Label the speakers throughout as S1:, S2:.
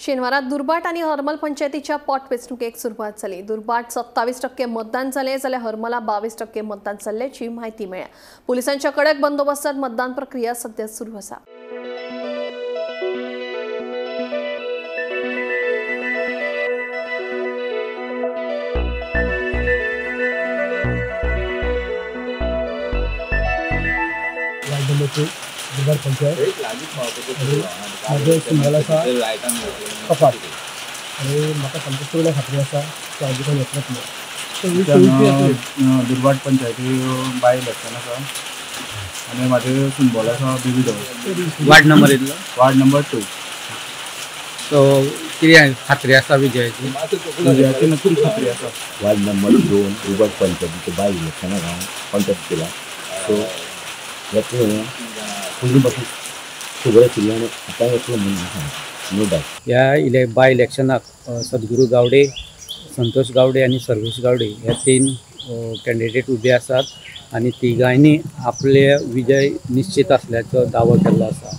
S1: शेनवारा दुर्भाट आनी हरमल पंचायतीच्या पोटवेंचणुकेक सुरवात जाली. दुर्भाट 27% मतदान जालें जाल्यार हरमला 22% मतदान जाल्ल्याची म्हायती मेळ्ळ्या. पुलिसांच्या कडक बंदोबस्तात मतदान प्रक्रिया सध्या सुरू आसा.
S2: दुर्भाट पंचायत म्हजें सिंगल आसा कपाट आनी म्हाका सामकी पूर्ण खात्री आसा की हांव जिखून येतलोच म्हणून.
S3: दुर्भाट पंचायती बाय इलेक्शन आसा आनी म्हाजें सिंबॉल आसा बेबी डॉल.
S4: वार्ड नंबर येतलो?
S3: Ward number 2.
S4: सो कितें खात्री आसा विजयाची?
S3: विजयाची नक्की खात्री आसा.
S5: वार्ड नंबर 2 दुर्भाट पंचायतीचें बाय इलेक्शनाक हांव कॉन्टेस्ट केला. सो येतलो पयलीं पासून खबर आशिल्ली आनी आतां येतलो म्हणून सांगता, नो डावट.
S4: ह्या बाय इलेक्शनाक सद्गुरू गावडे, संतोष गावडे आनी सर्वेश गावडे ह्या 3 कॅन्डिडेट उबे आसात आनी तिगांयनी आपले विजय निश्चित आसल्याचो दावो केल्लो आसा.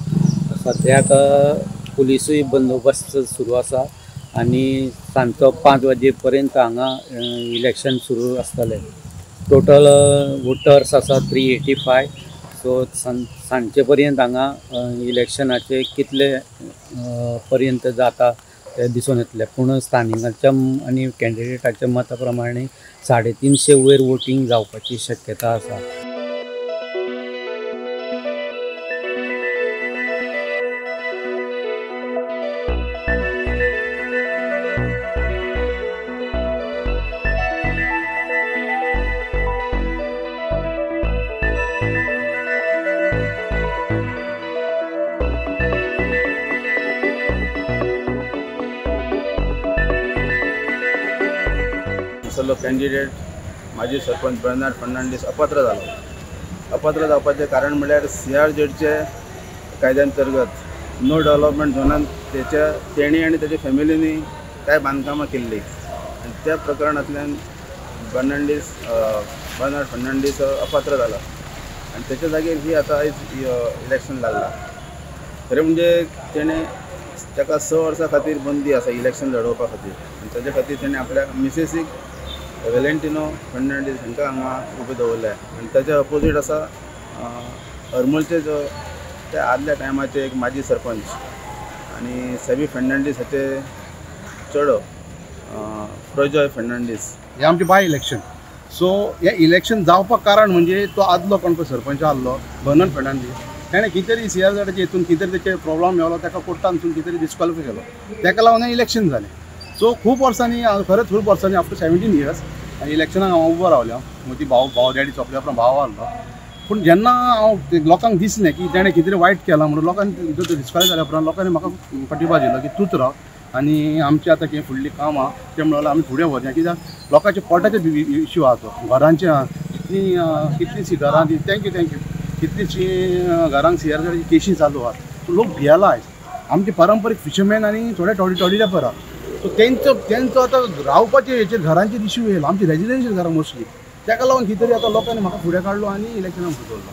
S4: सद्याक पुलिसूय बंदोबस्त सुरू आसा आनी सांजचो 5 वाजे पर्यंत हांगा इलेक्शन सुरू आसतलें. टोटल वोटर्स आसा 385. सो सांजचे पर्यंत हांगा इलेक्शनाचे कितले पर्यंत जाता ते दिसून येतले. पूण स्थानिकांच्या आनी कॅन्डिडेटाच्या मता प्रमाणे 350 वयर वोटींग जावपाची शक्यता आसा.
S3: कॅन्डिडेट माजी सरपंच बर्नार्ड फर्नांडीस अपात्र जालो. अपात्र जावपाचें कारण म्हळ्यार CRZचे कायद्या अंतर्गत नो डेव्हलपमेंट झोनान तेच्या तेणी आनी तेच्या फॅमिलीनी कांय बांदकामां केल्लीं आनी त्या प्रकरणांतल्यान बर्नार्ड फर्नांडीस अपात्र जाला आनी तेच्या जागेर ही आतां आयज इलेक्शन लागलां. खरें म्हणजे तेणें ताका 6 वर्सां खातीर बंदी आसा इलेक्शन लडोवपा खातीर आनी ताच्या खातीर तेणें आपल्या मिसेसीक वेलेंटिनो फर्नांडीस हांकां हांगा उबे दवरले आनी ताच्या अपोजीट आसा हरमलचे जो त्या आदल्या टायमाचे एक माजी सरपंच आनी सेबी फर्नांडीस हाचे चेडो प्रजॉय फर्नांडीस.
S6: हें आमचें बाय इलेक्शन. सो हें इलेक्शन जावपाक कारण म्हणजे तो आदलो कोण पळय सरपंच आहलो बर्नार्ड फर्नांडीस, ताणें कितें तरी CRZच्या हितून कितें तरी तेचे प्रॉब्लम येयलो, ताका कोर्टानसून कितें तरी डिस्क्वॉलिफाय केलो, ताका लागून हें इलेक्शन जालें. सो खूब वर्सांनी, खरेंच खूब वर्सांनी आफ्टर 17 इयर्स इलेक्शनाक हांव उबो रावलो. मदीं भाव डॅडी सोंपल्या उपरांत भाव आहलो. पूण जेन्ना हांव लोकांक दिसलें की तेणें कितें तरी वायट केलां म्हणून लोकांनी डिस्क्वॉलिफाय जाल्या उपरांत लोकांनी म्हाका पाठिंबा दिलो की तूंच राव आनी आमचें आतां कितें फुडलीं कामां तें म्हणून आमी फुडें व्हरया. कित्याक लोकांच्या पोटाचे इश्यू आहा तो, घरांचे आहा, कितलींशीं घरां ती thank you thank you कितलींशीं घरांक CRZची केशी चालू आहात. लोक भियेला आयज. आमचे पारंपरीक फिशरमॅन आनी थोडे टॉडीडॅपर आहा. सो तेंचो आतां रावपाचे हेचेर घरांचेर इश्यू येयलो. आमची रेजिडेन्शियल घरां मोस्टली, ताका लागून कितें तरी आतां लोकांनी म्हाका फुडें काडलो आनी इलेक्शनाक दवरलो.